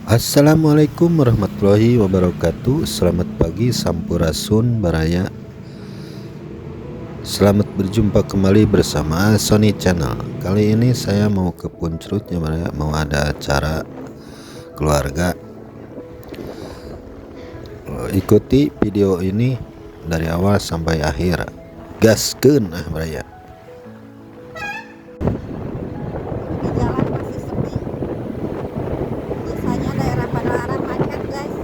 Assalamualaikum warahmatullahi wabarakatuh. Selamat pagi, sampurasun baraya. Selamat berjumpa kembali bersama Sony Channel. Kali ini saya mau ke Punclut ya baraya, mau ada acara keluarga. Ikuti video ini dari awal sampai akhir. Gaskeun ah baraya. Di jalan masih sepi. Biasanya daerah Padalarang macet, guys.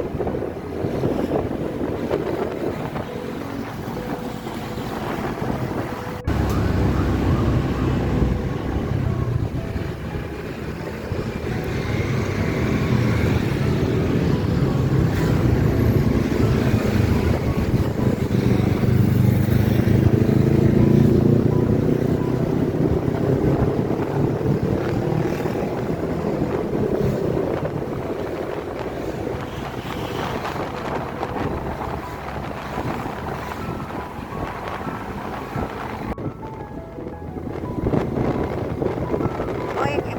Oh ya.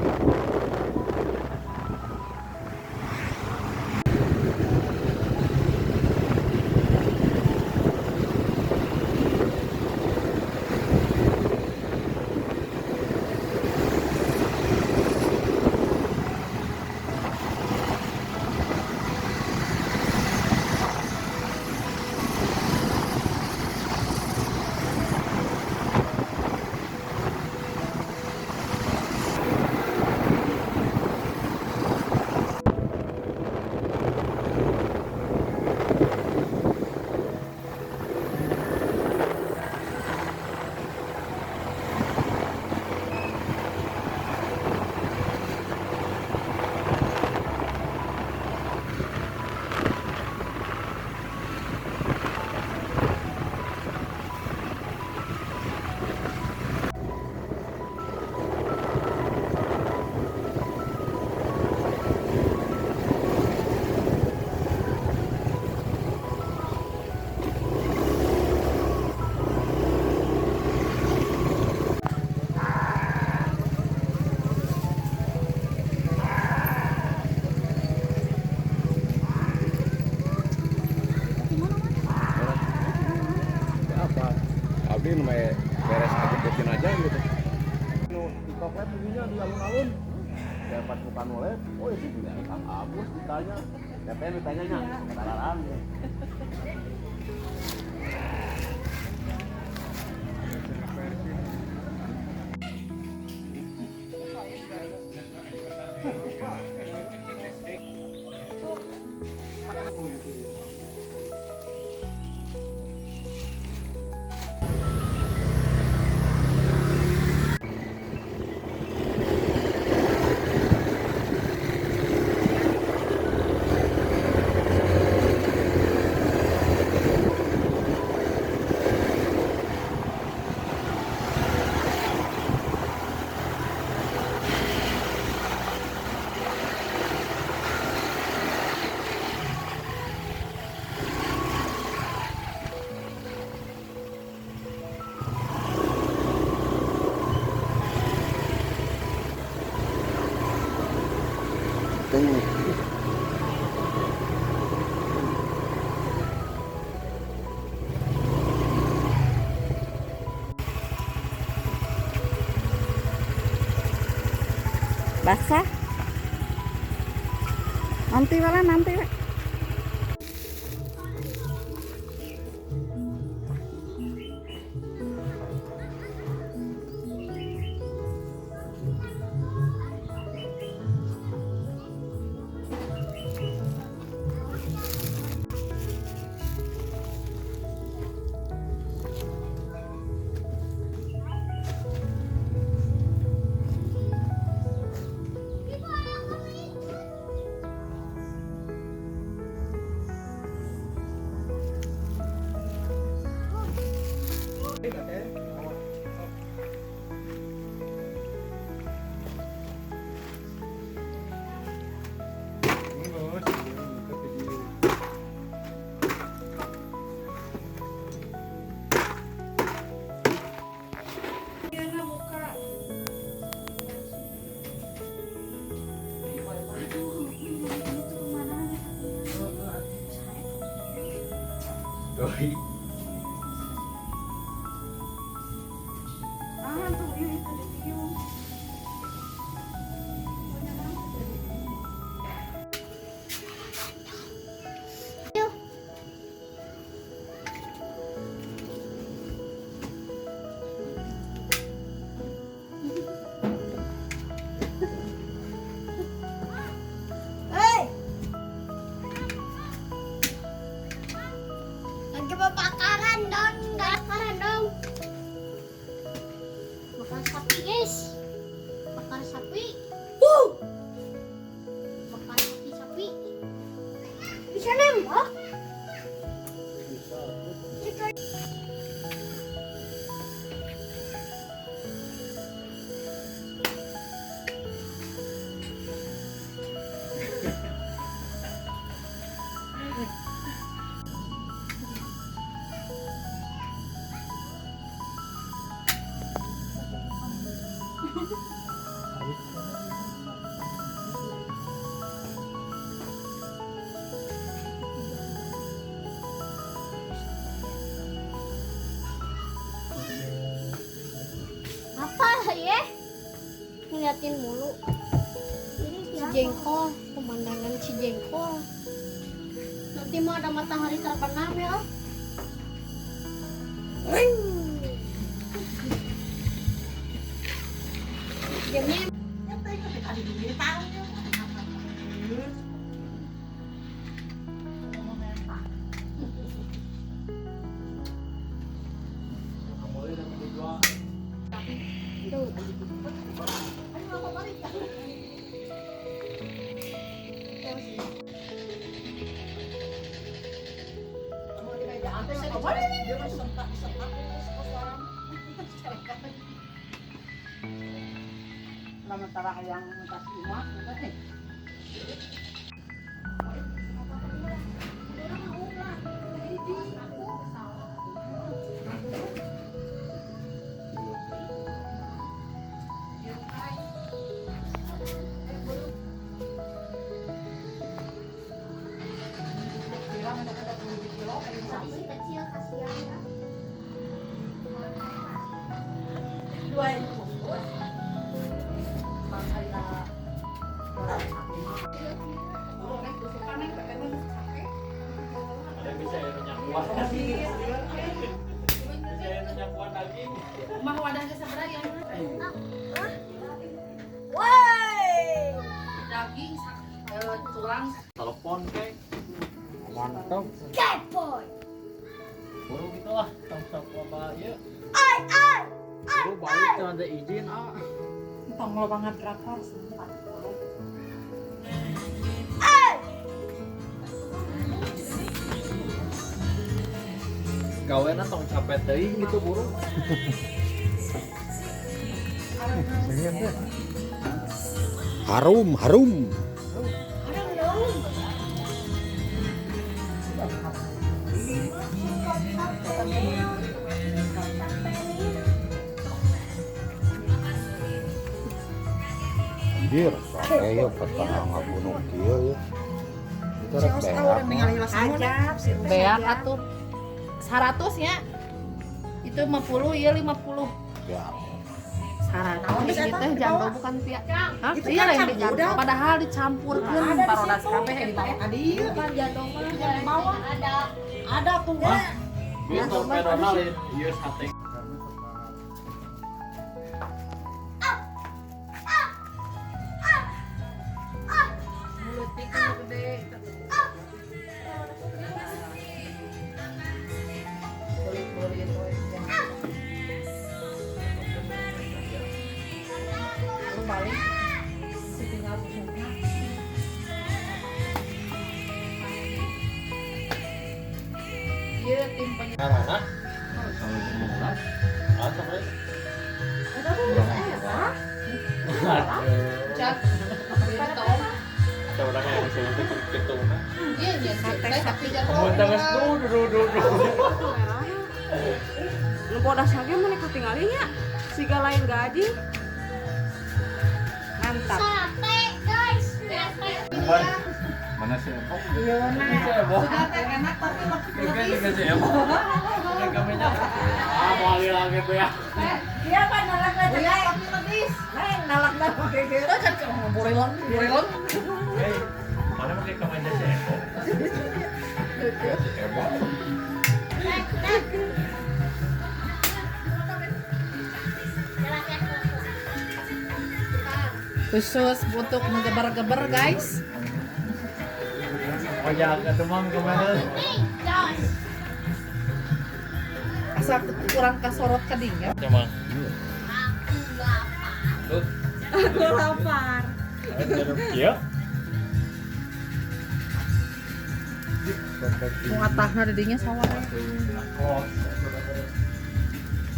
Apa abdi nu beres aja aja gitu nu di toplet bunyinya di alun-alun ya, pas buka nolep, oh itu juga Kang Agus ditanya, siapa yang ditanyanya ketararan ya. Basah. Nanti malah nanti. Doi. Ah, tuh iya itu ditiung. Hei! Lagi pembakaran dong, bakaran dong. Bakar sapi guys, bakar sapi. Wuh! Bakar sapi. Bisa nembak? Bisa. Apa ya? Ngeliatin mulu. Cijengkol, pemandangan Cijengkol. Nanti mau ada matahari terbenam ya. Jamnya Sementara yang kasih uang, udah deh. Sapi kecil kasihan ya. Dua yang bungkus. Bisa ya minyak kuat. Bisa ya minyak kuat daging. Mah wadah ke seberang ya. Woi. Daging tulang. Telepon kek. Mantap. Kepoi. Buru gitu lah, tong apa ya. Ai ai. Buru balik tuh ada izin ah. Tong lo banget drakor 40. Ai. Gawena tong capek teuing gitu buru. Harum, harum. Anjir, sate ya petang ngabunuh kieu ya. Itu rek beak. Beak atuh. 100 ya. Itu 50 ya 50. Ya. 100 ini teh jando bukan pia. Hah? Iya lain di jando. Padahal dicampurkeun parodas kabeh di bawah. Bukan jando mah di bawah. Ada. Ada tuh. Duit torpedona lain ieu sate. Mulutnya gede. Balik si tinggal susunya. Iya tim Mana? Ah, sampai. Cak. Iya, iya, tapi Nu bodas lagi mun katinggalinya siga lain gaji. Mantap. Sate guys, sate. Mana sih Ebok? Iya, nah. Sudah teh enak tapi lebih sih Ebok. Ah, mau lagi tuh ya. Iya kan nalak na iya, tapi lebih. Neng nalak na Itu kan burelon, burelon. Hei, mana pakai kemeja si Ebok? Ebok. Khusus untuk menggeber-geber guys. Oh ya, ketemang kemana? Asal kurang kasorot kedingnya. Emang. Aku lapar. Iya. Mau atahna didinya sawah.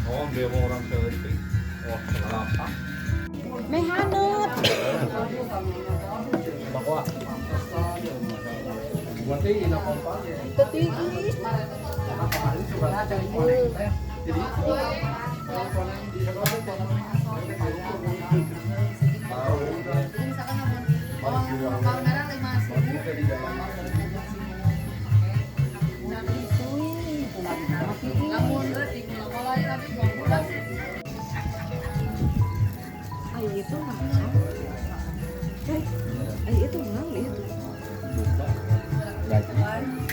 Oh, dia mau orang selesai. Oh, lapar. Mehanut. Bakwa. Berarti ina pompa. Tetinggi. Jadi misalkan bawang merah 5.000. Ayo itu nang. Ayo itu nang itu. Gaji.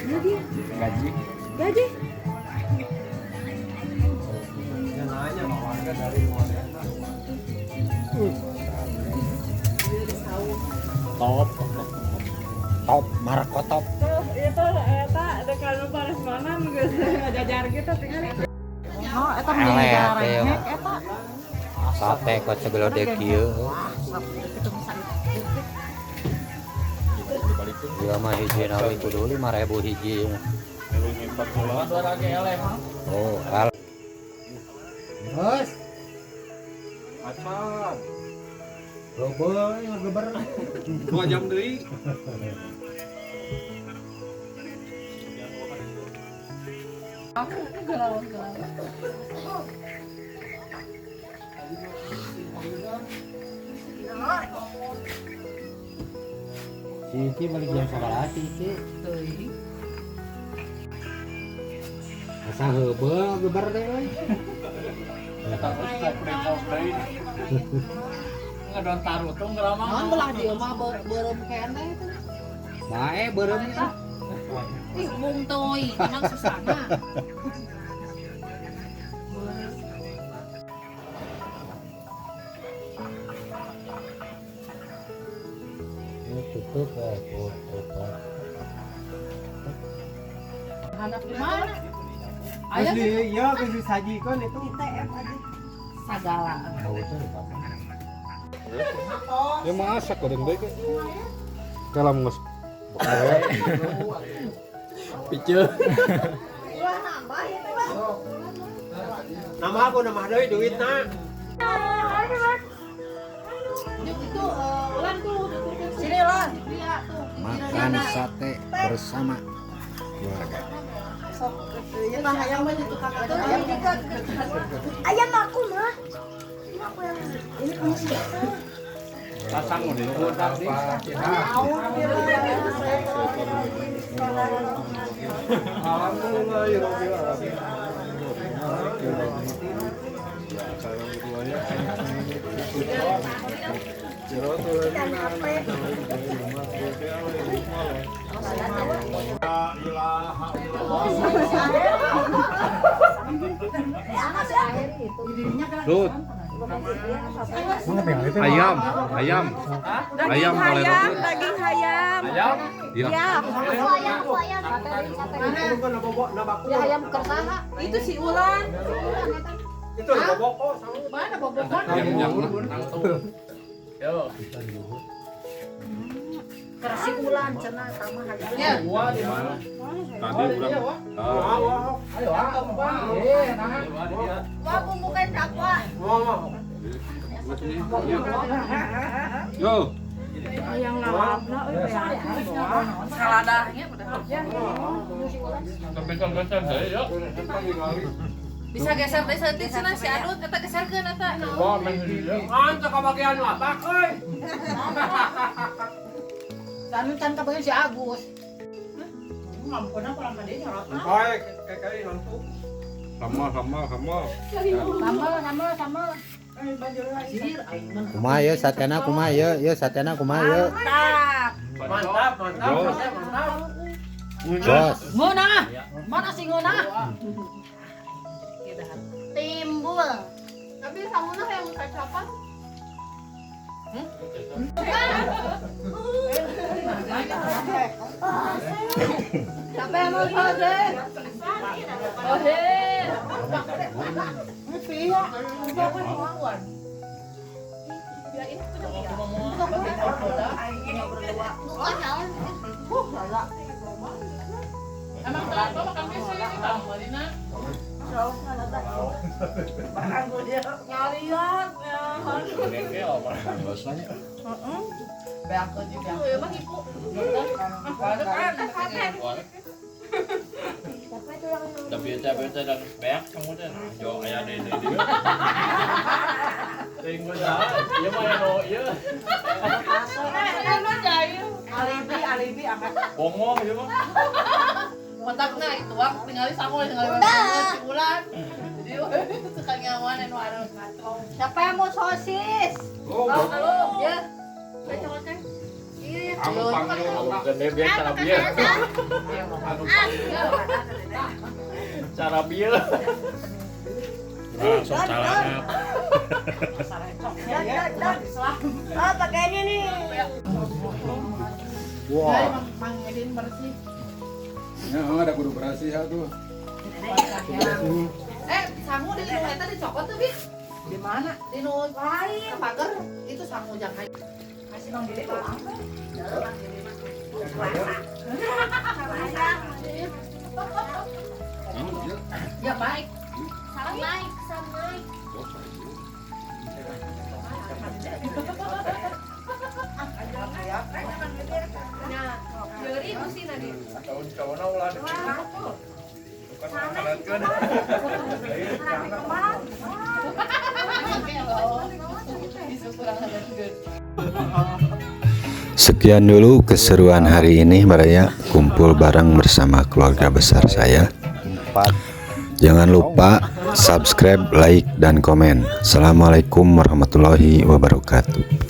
Gaji. Gaji. Gaji. Ya nanya mau warga dari mana? Top. Top Marco top. Tuh, itu eta dekat lu baris mana geus ngajajar gitu tinggal. Oh, eta mending rehek eta. Sate kok segelodek kieu. Dia mah hiji nawi kudu 5.000 hiji. Oh, al. Terus. Acan. Loba ngegeber. 2 jam deui. Aku galau-galau. Cici balik jam sabaraha Cici? Teuing. Asa heubeul geber teh euy. Eta geus kopre deui. Ngadon tarutung geura mah. Naon belah dieu mah beureum keneh teh. Bae beureum teh. Ih, mung teuing, emang susahna. Tutup tutup. Anak di mana? Ayah di, ya geus disajikan itu. ITF aja. Sagala. Ya masak goreng deui. Kalau geus piceun. Ulah nambah ya teh, Bang. Nambah aku nambah deui duitna. Itu ulan tuh. Sini Lan. Makan sate bersama keluarga. Ayam aku mah. Ini aku yang ini punya siapa? Pasang udah. Lut. Ayam, ayam, ayam boleh Ayam, daging ayam. Ayam? Iya. Ya. Ayam, Ya ayam kersaha. Itu si Ulan. Itu bobok oh sama. Mana bobok? Yang yo. Kerasi Ulan cenah sama hayam. Ya. Tadi urang. Ayo ah. Wah, bumbukan dakwa. Yo. Ayam lalapna euy teh. Saladahnya udah. Sampai geser deui yo. Bisa geser deui saeutik cenah si Adut eta geserkeun eta. Wah, meh dieu. An teu kabagian lapak euy. Anu can kabagian si Agus. Ngampun apa lama dia nyorot. Baik, kayak ngantuk. Sama sama sama. Sambal, sambal, sambal. Kumaha ya satena, kumaha ya, ya satena kumaha ya? Mantap. Mantap, mantap, mantap. Jos. Ngeunah. Mana sih ngeunah? Timbul. Tapi sanguna yang kacapan. Siapa yang mau sosis? Sosis. Bukan naon. Emang kenapa makan besi ini kamu, Marina? Nyarian ya. Tuh, ya mah ibu. Tapi beta dan beak kamu teh jo aya deui deui. Teuing gua saha? Ieu mah anu ieu. Alibi, alibi angkat. Bongo ieu mah. Kontakna itu wak tinggali sangu tinggali si bulan. Jadi suka nyawan anu anu ngacong. Siapa yang mau sosis? Oh, Halo, ya. Iya. Anu panggil Gede bieu cara bieu. Anu cara bieu. Langsung calana. Oh, pakai ini nih. Wah. Mang Edin bersih. Ya, ada kudu bersih ya tuh. Sangu di nu eta dicokot tuh, Bi. Di mana? Di nu lain pagar itu sangu jangan. Kasih Bang Dede tuh apa? Ya baik. Sama Mike, sama Mike. Jeri mesti nadi. Tahun kawana ulah bukan makanan. Sekian dulu keseruan hari ini Baraya, kumpul bareng bersama keluarga besar saya. Jangan lupa subscribe, like, dan komen. Assalamualaikum warahmatullahi wabarakatuh.